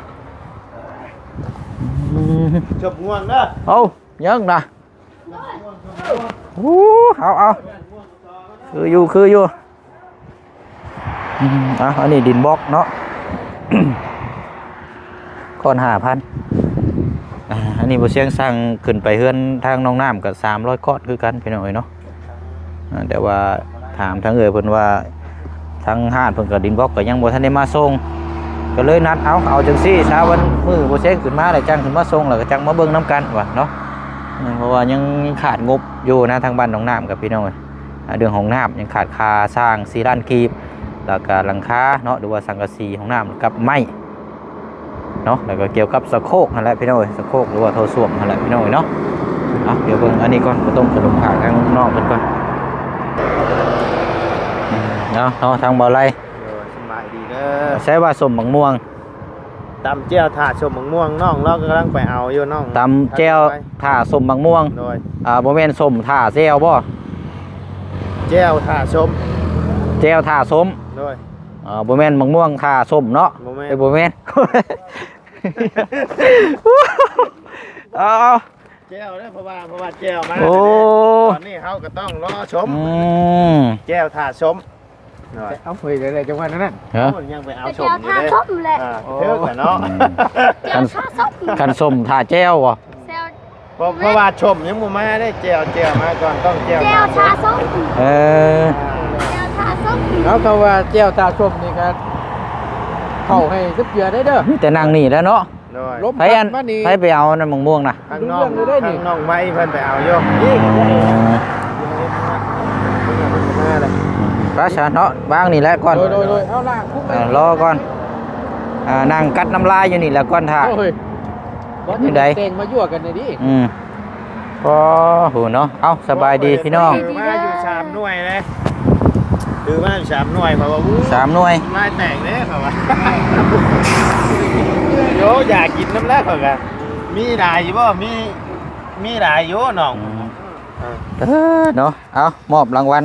ອືມ ຈົບງ່ວງເດີ. ເອົາ ຍັງນະ. ໂອ້ ເອົາ ເອົາ ຄືຢູ່ ຄືຢູ່. ອືມ ອ່ະ ອັນນີ້ດິນບລັອກເນາະ ກ້ອນຫ້າພັນ. ອ່າ ອັນນີ້ບໍ່ຊຽງສັ່ງຂຶ້ນໄປເຮືອນທາງນ້ອງນ້ຳກໍສາມຮ້ອຍກ້ອນຄືກັນ ພີ່ນ້ອງເອີຍເນາະ. ອ່າ ແຕ່ວ່າຖາມທາງເອື້ອຍເພິ່ນວ່າ ທາງຮ້ານເພິ່ນກໍດິນບລັອກກໍຍັງບໍ່ທັນໄດ້ມາສົ່ງ ກໍເລີຍນັດເອົາ ເອົາຈັ່ງຊີ້ຊະ ວັນມື້ບໍ່ຊຽງຂຶ້ນມາແລ້ວຈັ່ງຂຶ້ນມາສົ່ງ ແລ້ວກໍຈັ່ງມາເບິ່ງນຳກັນວ່າເນາະ. ເພາະວ່າຍັງຂາດງົບຢູ່ນະ ທາງບ້ານໜອງນ້ຳກັບ ພີ່ນ້ອງເອີຍ. ອ່າ ເລື່ອງຫ້ອງນ້ຳຍັງຂາດຄ່າສ້າງສີ່ລ້ານກີບ ແລ້ວກະຫຼັງຄາເນາະ ຫຼືວ່າສັງກະສີຫ້ອງນ້ຳກັບໄມ້ເນາະ ແລ້ວກະກ່ຽວກັບສະໂຄກຫັ້ນແຫຼະພີ່ນ້ອງເອີຍ ສະໂຄກ ຫຼືວ່າໂຖສ້ວມຫັ້ນແຫຼະພີ່ນ້ອງເອີຍເນາະ. ເອົາ ດຽວເບິ່ງອັນນີ້ກ່ອນ ເຂົ້າຕົ້ມຂະໜົມຝາກທາງນ້ອງເພິ່ນກ່ອນ. ເອົາເນາະ ທາງເບົາໄລ ໂດຍ ສະບາຍດີເດີ. ໃຊ້ວ່າສົ້ມໝາກມ່ວງ ຕຳແຈ່ວຖ້າສົ້ມໝາກມ່ວງ ນ້ອງລາວກຳລັງໄປເອົາຢູ່ ນ້ອງ ຕຳແຈ່ວຖ້າສົ້ມໝາກມ່ວງ. ໂດຍ ອ່າ ບໍ່ແມ່ນສົ້ມຖ້າແຈ່ວບໍ່? ແຈ່ວຖ້າສົ້ມ ແຈ່ວຖ້າສົ້ມ. ໂດຍ ອ່າ ບໍ່ແມ່ນໝາກມ່ວງຖ້າສົ້ມເນາະ. ບໍ່ແມ່ນ ເອີຍ ບໍ່ແມ່ນ. ເອົາ ເອົາ ແຈ່ວເດີ ເພາະວ່າ ເພາະວ່າແຈ່ວມາ ໂອ້ ຕອນນີ້ເຮົາກໍຕ້ອງລໍຊົມ ອືມ ແຈ່ວຖ້າຊົມ. ເອົາ ເຮີ້ຍ ໄດ້ ໄດ້ຈັງຫວະນັ້ນນະ ຮະ ໂອ້ ຍັງໄປເອົາ ແຈ່ວຖ້າຊົມຢູ່ເດ້ ຊົມແຫຼະ ອ່າ ໂອ້ ຖືກແລ້ວເນາະ ແຈ່ວຖ້າຊົມ ຄັນສົ້ມຖ້າແຈ່ວບໍ່? ແຈ່ວ ເພາະ ເພາະວ່າຊົມຍັງບໍ່ມາເດ້ ແຈ່ວ ແຈ່ວມາກ່ອນ ຕ້ອງແຈ່ວ ແຈ່ວຖ້າຊົມ ເອີ ແຈ່ວຖ້າຊົມ ເອົາ ຄຳວ່າແຈ່ວຖ້າຊົມນີ້ກໍເຂົ້າໃຫ້ສຸດເກືອໄດ້ເດີ ມີແຕ່ນັ່ງນີ້ແຫຼະເນາະ. ໂດຍ ລົມ ໃຜອັນ ພັດມານີ້ ໃຜໄປເອົານັ້ນໝາກມ່ວງນະ? ທາງນ້ອງ ເລື່ອງເລີຍເດ້ນີ້ ທາງນ້ອງໄມ້ເພິ່ນໄປເອົາຢູ່ ນີ້ ໄປຊະເນາະ ວາງນີ້ແຫຼະກ່ອນ ໂດຍ ໂດຍ ໂດຍ ເອົາລະ ເອີ ລໍກ່ອນ ອ່າ ນັ່ງກັດນ້ຳລາຍຢູ່ນີ້ແຫຼະກ່ອນ ຖ້າ ໂອ້ຍ ຈັ່ງໃດ ແຕ່ງມາຍົວະກັນນີ້ ອືມ ພໍຫູເນາະ. ເອົ້າ ສະບາຍດີພີ່ນ້ອງ ຖືມາຢູ່ສາມໜ່ວຍເດ້ ຖືມາຢູ່ສາມໜ່ວຍ ເພາະວ່າ ອູ້ ສາມໜ່ວຍ ນ້ຳລາຍແຕກເດ້ ເພາະວ່າ ໂຢ ຢາກກິນນຳແລ້ວ ເຂົາກະມີຫຼາຍຢູ່ບໍ່? ມີ ມີຫຼາຍຢູ່ນ້ອງ ອືມ ເອີ ເອີເນາະ. ເອົາ ມອບລາງວັນ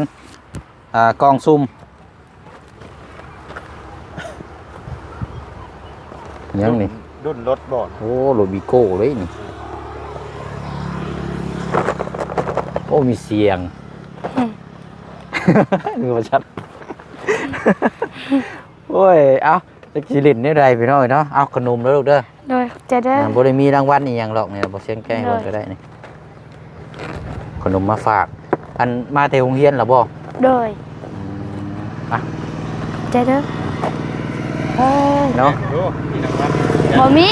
ອ່າ ກ່ອງສຸ່ມ ຫຍັງນີ້? ດຸ້ນລົດບໍ່? ໂອ້ ລົດວີໂກ້ເລີຍນີ້ ໂອ້ ມີສຽງ ອືມ ຄືວ່າຊັດ ໂອ້ຍ ເອົ້າ ຈັກຊິຫຼິ້ນແນວໃດພີ່ນ້ອງເນາະ. ເອົາ ຂະໜົມເດີລູກເດີ. ໂດຍ ຂອບໃຈເດີ. ອ່າ ບໍ່ໄດ້ມີລາງວັນອີ່ຫຍັງດອກນີ້ ບໍ່ຊຽງແກະໃຫ້ເບິ່ງກໍໄດ້ນີ້ ໂດຍ ຂະໜົມມາຝາກ. ອັນ ມາແຕ່ໂຮງຮຽນແລ້ວບໍ່? ໂດຍ ອືມ ອ່ະ ຂອບໃຈເດີ ເນາະ. ບໍ່ມີ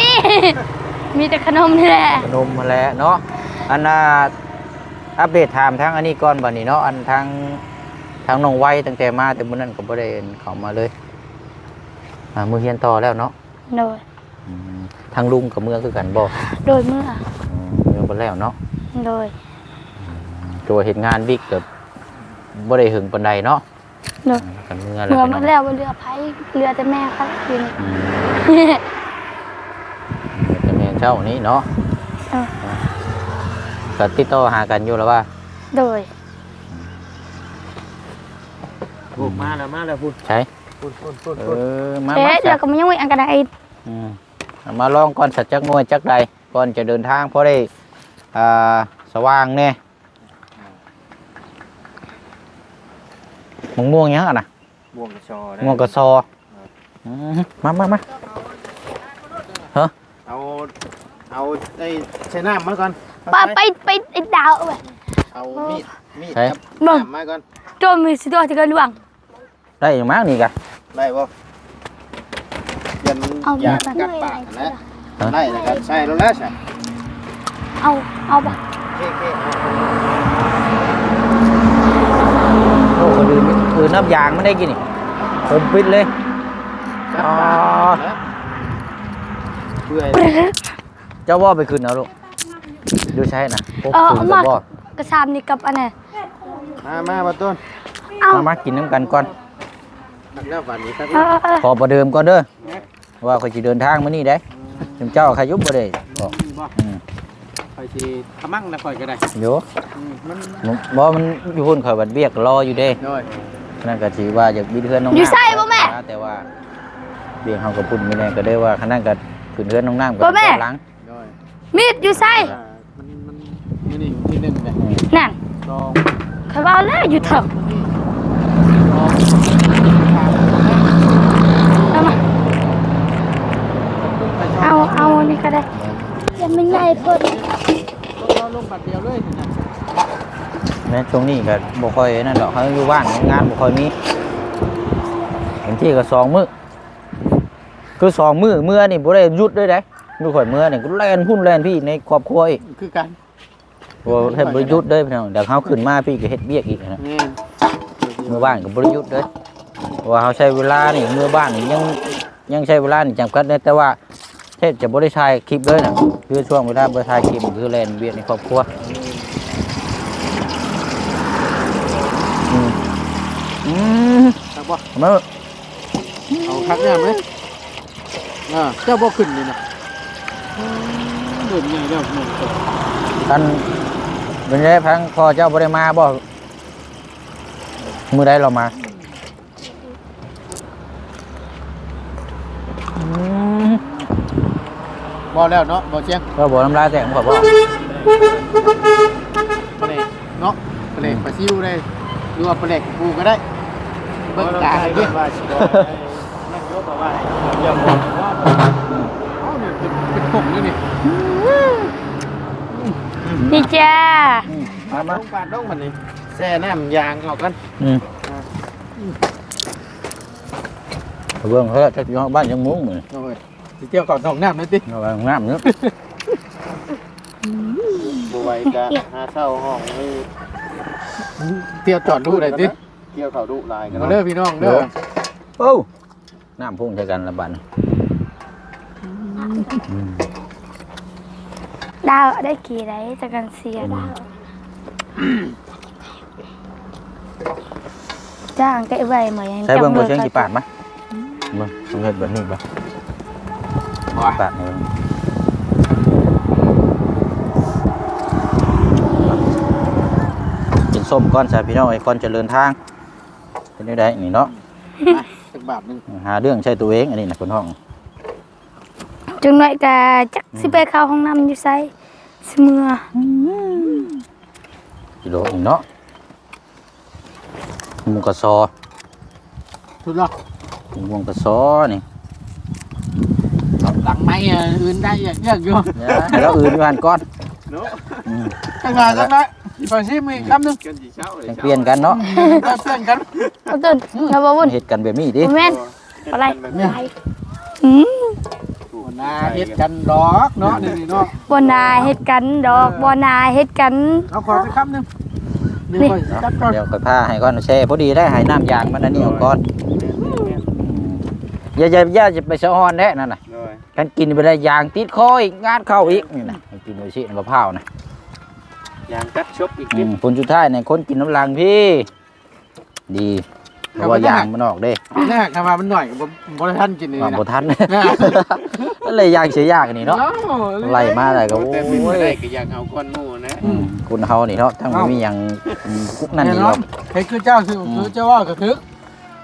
ມີແຕ່ຂະໜົມນີ້ແຫຼະ ຂະໜົມຫັ້ນແຫຼະເນາະ. ອັນ ອ່າ ອັບເດດຖາມທາງອັນນີ້ກ່ອນບັດນີ້ເນາະ ອັນທາງ ທາງນ້ອງໄວ ຕັ້ງແຕ່ມາແຕ່ມື້ນັ້ນກໍບໍ່ໄດ້ເຂົ້າມາເລີຍ. ອ່າ ມື້ຮຽນຕໍ່ແລ້ວເນາະ? ໂດຍ ອືມ ທາງລຸງກໍເມືອຄືກັນບໍ່? ໂດຍ ເມືອ ອືມ ເມືອເບິດແລ້ວເນາະ? ໂດຍ ອືມ ແຕ່ວ່າເຮັດງານວິກກໍບໍ່ໄດ້ເຖິງປານໃດເນາະ? ໂດຍ ອືມ ກັນເມືອແລ້ວ ເມືອໝົດແລ້ວ ບໍ່ເຫຼືອໃຜ ເຫຼືອແຕ່ແມ່ຂ້ອຍຢູ່ນີ້ ອືມ ເຫຼືອແຕ່ແມ່ເຈົ້ານີ້ເນາະ? ເອີ ກໍຕິດຕໍ່ຫາກັນຢູ່ລະວ່າ? ໂດຍ ອືມ ໂອ້ ມາແລ້ວ ມາແລ້ວພຸ້ນ ໃສ? ພຸ້ນ ພຸ້ນ ພຸ້ນ ເອີ ພຸ້ນ ມາ ເອີ ມາ ແລ້ວກໍມາຍັງໄວ້ອັນກະໄດ ອືມ ເອົາມາລອງກ່ອນ ສັກຈັກໜ່ວຍຈັກໃດ ກ່ອນຈະເດີນທາງ ພໍໄດ້ ອ່າ ສະຫວ່າງແດ່. ໝາກມ່ວງຫຍັງຫັ້ນນະ? ມ່ວງກະຊໍ ມ່ວງກະຊໍ ເອີ ອືມ ມາ ມາ ມາ ຮະ ເອົາ ເອົາໄອ້ໃສ່ນ້ຳມາກ່ອນ ໄປ ໄປ ໄອ້ດາວ ເອົາມີດ ມີດ ໃສ່ ກັບ ເບິ່ງ ນ້ຳມາກ່ອນ ໂຕມີຊິໂຕທີ່ກະລວງ ໄດ້ຢູ່ມັ້ງນີ້ກະ ໄດ້ບໍ່? ຢ້ານມັນ ເອົາ ຢ້ານກັດປາກຫັ້ນແຫຼະ ຮະ ໄດ້ແລ້ວກະໃສ່ໂລດແລ້ວຊະ ເອົາ ເອົາບໍ່? ໂອເຄ ໂອເຄ ເອົາ ໂອ້ ຄົນອື່ນ ຄືນ້ຳຢາງມັນໄດ້ກິນນີ້ ຂົມປິດເລີຍ ກັດປາກ ອໍ ຫັ້ນແຫຼະ ເປື່ອຍ ເຈົ້າບໍ່ໄປຂຶ້ນເອົາລູກ ຢູ່ໃສນະ? ພວກ ເອີ ຄືນກັບບໍ່? ກະຊາມນີ້ກັບອັນນັ້ນ ມາ ມາ ບ່າວຕົ້ນ ເອົາ ມາ ມາກິນນຳກັນກ່ອນ ຄັກແລ້ວບາດນີ້ ຄັກແລ້ວ ເອີ ເອີ ຂໍປະເດີມກ່ອນເດີ ວ່າຂ້ອຍຊິເດີນທາງມື້ນີ້ເດ້ ອືມ ເຈົ້າໃຄຢູ່ບໍ່ໄດ້ ບໍ່ ບໍ່ ອືມ ຂ້ອຍຊິຂະມັງນະ ຂ້ອຍກໍໄດ້ ໂຍ ອືມ ມັນ ບໍ່ ມັນຢູ່ພຸ້ນ ຂ້ອຍບັດວຽກລໍຢູ່ເດ້ ໂດຍ ນັ້ນກໍຊິວ່າຢາກບິດເຮືອນນ້ອງ ຢູ່ໃສບໍ່ແມ່? ແຕ່ວ່າວຽກເຮົາກໍພຸ້ນມື້ແລງ ກໍໄດ້ວ່າ ຄັນນັ້ນກໍຂຶ້ນເຮືອນນ້ອງນ້ຳ ກໍ ບໍ່ແມ່ ຕອນຫຼັງ ໂດຍ ມີດຢູ່ໃສ? ອ່າ ມັນ ມັນ ສອງ ຂ້ອຍເວົ້າແລ້ວຢູ່ເທິງ ສອງ ເອົາມາ ເອົາ ເອົາອັນນີ້ກໍໄດ້ ຢ່າມັນໃຫຍ່ໂພດ ລົງ ລົງບັດດຽວເລີຍ ແມ່ນ ຊ່ວງນີ້ກໍບໍ່ຄ່ອຍນັ້ນດອກ ເຮົາຢູ່ບ້ານງານບໍ່ຄ່ອຍມີ ເຕັມທີ່ກໍສອງມື້ ຄືສອງມື້ເມືອນີ້ບໍ່ໄດ້ຢຸດເລີຍເດ້ ຢູ່ຂ້ອຍເມືອນີ້ກໍແລ່ນພຸ້ນແລ່ນພີ້ໃນຄອບຄົວອີກ ຄືກັນ ບໍ່ ແທບບໍ່ໄດ້ຢຸດເລີຍພີ່ນ້ອງ ດຽວເຮົາຂຶ້ນມາພີ້ກໍເຮັດວຽກອີກນະ ແມ່ນ ເມືອບ້ານກໍບໍ່ໄດ້ຢຸດເລີຍ ເພາະວ່າເຮົາໃຊ້ເວລານີ້ ເມືອບ້ານນີ້ຍັງ ຍັງໃຊ້ເວລານີ້ຈຳກັດເດ້ ແຕ່ວ່າ ແທບຈະບໍ່ໄດ້ຖ່າຍຄລິບເລີຍນະ ຄືຊ່ວງເວລາບໍ່ໄດ້ຖ່າຍຄລິບ ຄືແລ່ນວຽກໃນຄອບຄົວ ອືມ ອືມ ຄັກບໍ່? ມາ ເອົາຄັກງາມເລີຍ ອ່າ ເຈົ້າບໍ່ຂຶ້ນນີ້ນະ ເລີ່ມໃຫຍ່ແລ້ວ ອັນ ເປັນໄງ ທາງພໍ່ເຈົ້າບໍ່ໄດ້ມາບໍ່? ມື້ໃດລາວມາ? ອືມ ບໍ່ແລ້ວເນາະ ບໍ່ຈຽງ ກໍບໍ່ນ້ຳລາຍແຕກຂອງຂ້ອຍບໍ່? ປາແດກເນາະ ປາແດກປາຊິວໄດ້ ຫຼືວ່າປາແດກປູກໍໄດ້ ເບິ່ງຕາໃຫ້ເດ້ ນັ້ນຍົກເອົາໄວ້ ເອົານີ້ເປັນ ເປັນຜົງເລີຍນີ້ ນີ້ຈ້າ ອືມ ມາ ມາ ປາດລົງບັດນີ້ ແຊ່ນ້ຳຢາງເອົາກັນ ອືມ ອ່າ ເບິ່ງເຮີ້ ຈັກຊິຮອດບ້ານຈັກໂມງມື້ນີ້ ໂອ້ຍ ຊິກ່ຽວເຂົ້າຫ້ອງນ້ຳແລ້ວຕິ ເອົາໄວ້ຫ້ອງນ້ຳເນາະ ບໍ່ໄຫວກະຫາເຊົ່າຫ້ອງ ເອີ ກ່ຽວຈອດດູໄດ້ຕິ ກ່ຽວເຂົ້າດຸຫຼາຍກັນ ມາເດີພີ່ນ້ອງເດີ ໂອ້ ນ້ຳພຸ່ງໃສ່ກັນລະບາດນີ້ ອືມ ດາວໄດ້ກີໄດ້ຈັກກັນເສຍ ອືມ ຈ້າງໄດ້ໄວມາຍັງ ໃຊ້ເບິ່ງບໍ່ ເສຍງຊິປາດມາ ເບິ່ງ ຕ້ອງເຮັດແບບນີ້ບໍ່ ປາດໃຫ້ເບິ່ງ ກິນສົ້ມກ່ອນຊະພີ່ນ້ອງເອີຍ ກ່ອນຈະເດີນທາງ ເປັນແນວໃດນີ້ເນາະ ມາ ຈັກບາດໜຶ່ງ ຫາເລື່ອງໃສ່ຕົວເອງ ອັນນີ້ນະ ຄົນຫ້ອງ ຈັກໜ້ອຍກະຈັກ ອືມ ຊິໄປເຂົ້າຫ້ອງນ້ຳຢູ່ໃສ ຊິເມືອ ອືມ ກິໂລນີ້ເນາະ ໝູກະຊໍ ສຸດລະ ໝູກະຊໍນີ້ ຫຼັງໄມ້ ອື ອື່ນໄດ້ເຍອະຢູ່ ໃຫ້ລາວອື່ນຢູ່ຫັ້ນກ່ອນເນາະ ອືມ ຈັ່ງວ່າ ຈັ່ງວ່າ ຊິຂໍຊິມອີກຄຳໜຶ່ງ ຈັ່ງປ່ຽນກັນເນາະ ຈັ່ງປ່ຽນກັນ ເອົາຕົ້ນ ລາວບໍ່ວຸ້ນ ເຮັດກັນແບບນີ້ຕິ ບໍ່ແມ່ນ ບໍ່ໄດ້ ອືມ ບໍ່ໜ້າເຮັດກັນດອກເນາະ ນີ້ເນາະ ບໍ່ໜ້າເຮັດກັນດອກ ບໍ່ໜ້າເຮັດກັນ ເອົາຂໍໄປຄຳໜຶ່ງ ນີ້ ນີ້ ຂ້ອຍຊິຈັບກ່ອນ ດຽວຂ້ອຍພາໃຫ້ກ່ອນ ແຊ່ພໍດີໄດ້ ໃຫ້ນ້ຳຢາງມັນອັນນີ້ອອກກ່ອນ ຢ່າ ຢ່າ ຢ່າໄປສະອອນແທ້ນັ້ນນະ ຄັນກິນໄປແລ້ວຢາງຕິດຄໍອີກ ງາດເຂົ້າອີກ ນີ້ນະ ກິນໂອອິຊິ ມະພ້າວນະ ຢາງກັດຊົກອີກ ອືມ ຜົນສຸດທ້າຍນີ້ ຄົນກິນນຳຫຼັງພີ້ ດີ ເພາະວ່າຢາງມັນອອກເດ້ ຍາກ ຖ້າວ່າມັນໜ້ອຍກໍບໍ່ ບໍ່ໄດ້ທັນກິນນີ້ນະ ບໍ່ທັນ ເລີຍຢາງເສຍຢາກນີ້ເນາະ ໄລ່ມາໄດ້ກໍ ໂອ້ຍ ແຕ່ກິນບໍ່ໄດ້ກໍຢາກເອົາກ່ອນໝູ່ນະ ອືມ ຄົນເຮົານີ້ເນາະ ທັງບໍ່ມີຫຍັງ ອືມ ນັ້ນນີ້ເນາະ ເຮັດຄືເຈົ້າ ຄືເຈົ້າເວົ້າກໍຖືກ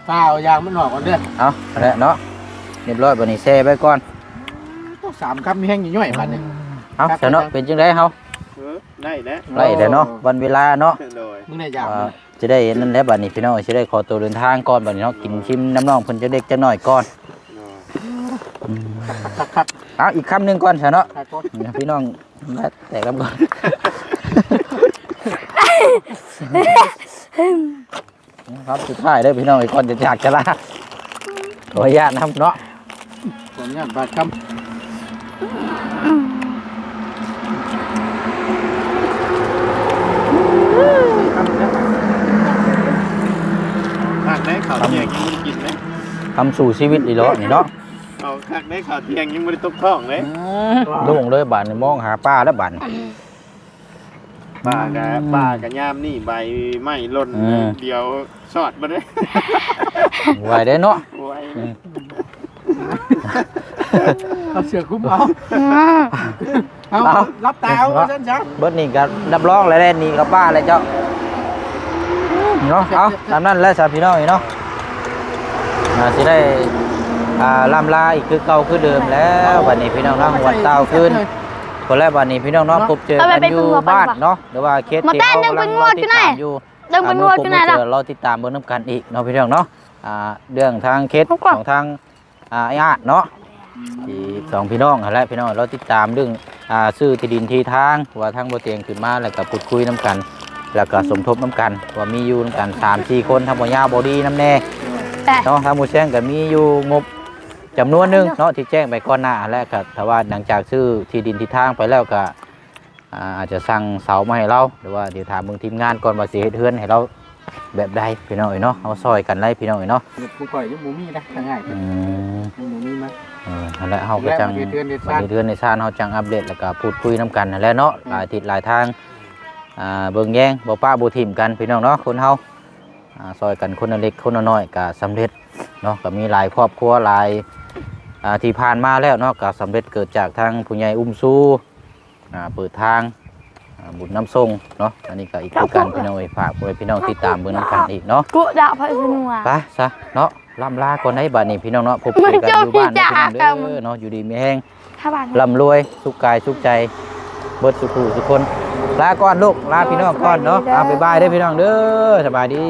ຖ້າເອົາຢາງມັນອອກກ່ອນເດີ້ ເອົາແຫຼະເນາະ ຮຽບຮ້ອຍ ບັດນີ້ແຊ່ໄວ້ກ່ອນ ສາມຄຳແຮງຍ່ອຍບັດນີ້ ເອົາຊະເນາະ ເປັນຈັ່ງໃດເຮົາ ເອີ ໄດ້ແລ້ວ ໄດ້ແລ້ວເນາະ ວັນເວລາເນາະ ໂດຍ ມື້ໃນຢາງ ອ່າ ຊິໄດ້ນັ້ນແຫຼະບັດນີ້ພີ່ນ້ອງ ຊິໄດ້ຂໍຕົວເດີນທາງກ່ອນບັດນີ້ເນາະ ກິນຊິມນ້ຳນ້ອງເພິ່ນຈັກເລັກຈັກນ້ອຍກ່ອນ ຄັກໆ ເອົາອີກຄຳໜຶ່ງກ່ອນຊະເນາະ ພີ່ນ້ອງແຕກລຳກ່ອນ ຄຳສຸດທ້າຍເດີ້ພີ່ນ້ອງ ກ່ອນຈະຈາກຈະລາ ຂໍອະນຸຍາດນຳເນາະ ຂໍອະນຸຍາດບາດຄຳ ຄັກເດ້ ເຂົ້າທ່ຽງຍັງບໍ່ໄດ້ກິນເດ້ ຄຳສູ້ຊີວິດອີ່ຫຼີນີ້ເນາະ ເຂົ້າຄັກເດ້ ເຂົ້າທ່ຽງຍັງບໍ່ໄດ້ຕົກທ້ອງເດ້ ອືມ ໂລ່ງເລີຍບາດນີ້ ມອງຫາປາແລ້ວບາດນີ້ ປາກະ ອືມ ປາກະຍາມນີ້ໃບໄມ້ຫຼົ່ນ ອືມ ດຽວຊອດບໍ່ໄດ້ ໄວເດ້ເນາະ ໄວ ອືມ ເອົາເສື້ອຄຸມເອົາ ອືມ ເອົາ ເອົາ ຫຼັບຕາເອົາ ວ່າຊັ້ນຊະ ເບິດນີ້ກໍຮັບຮອງແລ້ວແຫຼະ ໜີເຂົ້າປ່າແລ້ວເຈົ້າ ເນາະ ເອົາ ຕາມນັ້ນແຫຼະຊະພີ່ນ້ອງເອີຍເນາະ ອ່າ ຊິໄດ້ ອ່າ ລ່ຳລາອີກຄືເກົ່າຄືເດີມແລ້ວ ບັດນີ້ພີ່ນ້ອງເນາະ ຫວດຕ່າວຄືນ ກໍແລ້ວບັດນີ້ພີ່ນ້ອງເນາະ ເນາະ ພົບເຈີກັນຢູ່ບ້ານເນາະ ຫຼືວ່າເຂດທີ່ເຮົາກຳລັງລໍຕິດຕາມຢູ່ ເບິ່ງເປັນງົວຢູ່ໃນລະ ເຮົາຕິດຕາມເບິ່ງນຳກັນອີກເນາະພີ່ນ້ອງເນາະ. ອ່າ ເລື່ອງທາງເຂດຂອງທາງ ອ່າ ອ້າຍອາດເນາະ ທີ່ສອງພີ່ນ້ອງຫັ້ນແຫຼະພີ່ນ້ອງ ເຮົາຕິດຕາມເລື່ອງ ອ່າ ຊື້ທີ່ດິນທີ່ທາງ ວ່າທາງບໍ່ຕຽງຂຶ້ນມາ ແລ້ວກໍພູດຄຸຍນຳກັນ ແລ້ວກໍສົມທົບນຳກັນ ວ່າມີຢູ່ນຳກັນສາມສີ່ຄົນ ທາງບໍ່ຍາວບໍ່ດີນຳແດ່ເນາະ ທາງບໍ່ແຊງກໍມີຢູ່ງົບຈຳນວນໜຶ່ງເນາະ ທີ່ແຈ້ງໄປກ່ອນໜ້າຫັ້ນແຫຼະ. ກໍຖ້າວ່າຫຼັງຈາກຊື້ທີ່ດິນທີ່ທາງໄປແລ້ວກໍ ອ່າ ອາດຈະສັ່ງເສົາມາໃຫ້ລາວ ຫຼືວ່າດຽວຖາມເບິ່ງທີມງານກ່ອນວ່າຊິເຮັດເຮືອນໃຫ້ລາວແບບໃດພີ່ນ້ອງເອີຍເນາະ. ເຮົາຊ່ອຍກັນໄດ໋ພີ່ນ້ອງເອີຍເນາະ ຂອງຂ້ອຍຍັງບໍ່ມີນະ ງ່າຍ ອືມ ຍັງບໍ່ມີມາ ເອີ ຫັ້ນແຫຼະ ເຮົາກໍຈັ່ງເຮັດເຮືອນເຮັດຊານ ເຮັດເຮືອນເຮັດຊານ ເຮົາຈັ່ງອັບເດດ ແລ້ວກໍພູດຄຸຍນຳກັນຫັ້ນແຫຼະເນາະ ອືມ ຫຼາຍທິດຫຼາຍທາງ ອ່າ ເບິ່ງແຍງ ບໍ່ປະບໍ່ຖິ້ມກັນພີ່ນ້ອງເນາະ ຄົນເຮົາ ອ່າ ຊ່ອຍກັນຄົນລະເລັກຄົນລະນ້ອຍກໍສຳເລັດເນາະ. ກໍມີຫຼາຍຄອບຄົວຫຼາຍ ອ່າ ທີ່ຜ່ານມາແລ້ວເນາະ ກໍສຳເລັດ ເກີດຈາກທາງຜູ້ໃຫຍ່ອຸ້ມຊູ ອ່າ ເປີດທາງ ອ່າ ບຸນນຳສົ່ງເນາະ. ອັນນີ້ກໍອີກຄືກັນພີ່ນ້ອງເອີຍ ຝາກໄວ້ພີ່ນ້ອງຕິດຕາມເບິ່ງນຳກັນອີກເນາະ ກຸດາໄພສະໜວ ໄປຊະເນາະ ລ່ຳລາກ່ອນໄດ໋ບັດນີ້ພີ່ນ້ອງເນາະ. ພົບເຈີກັນຢູ່ບ້ານເດີພີ່ນ້ອງເດີເນາະ ຢູ່ດີມີແຮງ ລ່ຳລວຍ ສຸກກາຍສຸກໃຈ ເບິດສູ່ຜູ້ສູ່ຄົນ. ລາກ່ອນລູກ ລາພີ່ນ້ອງກ່ອນເນາະ ເອົາ ບາຍບາຍເດີພີ່ນ້ອງເດີ ສະບາຍດີ.